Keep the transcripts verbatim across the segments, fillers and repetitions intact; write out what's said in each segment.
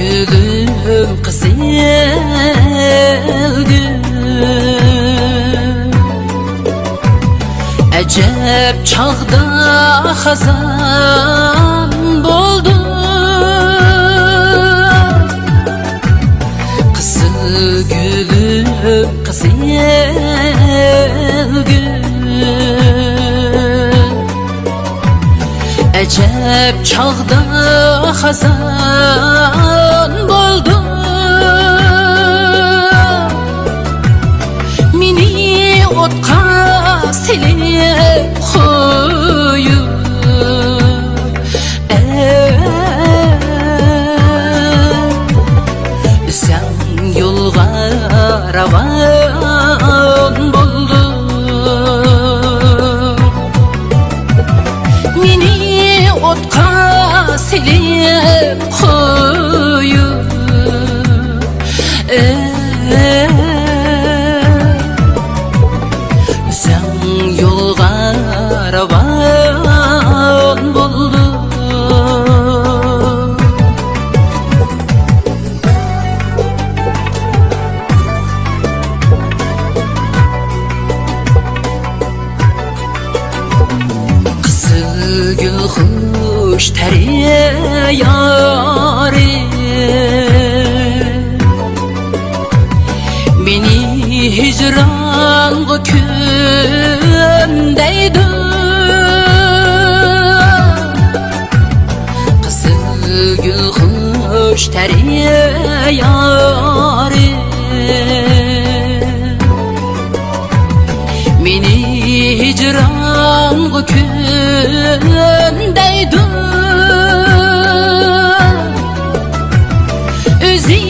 گۈلۈم قىزىل گۈل، ئەجەب چاغدا خازان بولدۇم. قىزىل گۈلۈم قىزىل گۈل، ئەجەب چاغدا خازان بولدۇم. مېنى ئوتقا سېلىپ قويۇپ، ئۆزۈڭ يولغا راۋان بولدۇڭ. مېنى ئوتقا سېلىپ قويۇپ، ئۆزۈڭ يولغا راۋان بولدۇڭ. قىزىل گۈل خۇش تەر يارىم، مېنى ھىجرانغا كۆم دەيدۇ. قىزىل گۈل خۇش تەر يارىم، مېنى ھىجرانغا كۆم دەيدۇ. ئۆزى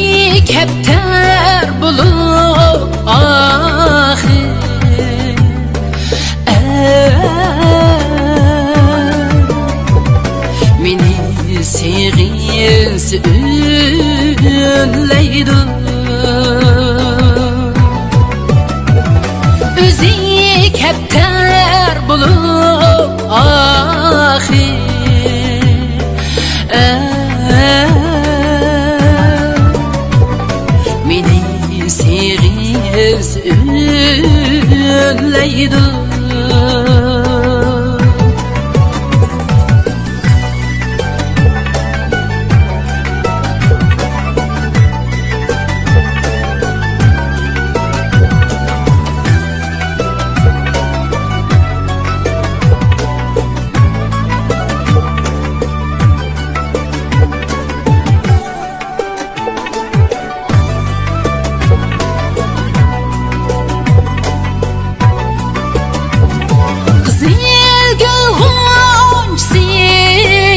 كەپتەر بولۇپ ئاخىر، مېنى سېغىنسا ئۈنلەيدۇ. ئۆزى كەپتەر بولۇپ ئاخىر، مېنى سېغىنسا ئۈنلەيدۇ. قىزىل گۈل غۇنچىسى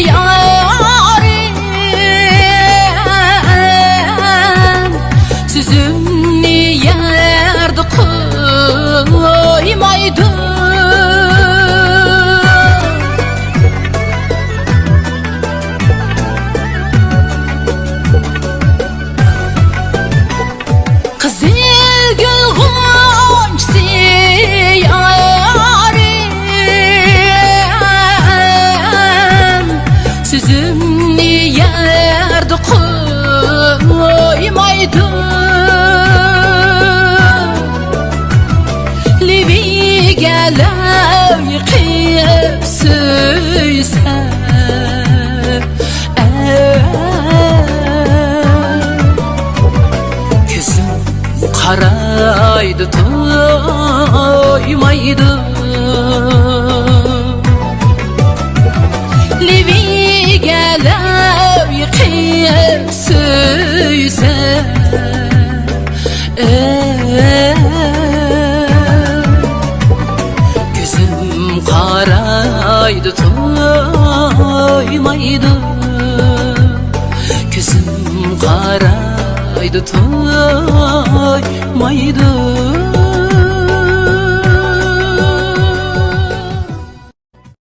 يارىم، سۆزۈمنى يەردە قويمايدۇ. قىزىل گۈل غۇنچىسى يارىم، سۆزۈمنى يەردە قويمايدۇ. لېۋىگە لەۋ يېقىپ سۆيسە، كۆزۈم قارايدۇ، تويمايدۇ. لېۋىگە لەۋ يېقىپ سۆيسە، كۆزۈم قارايدۇ، تويمايدۇ. كۆزۈم قارايدۇ، تويمايدۇ.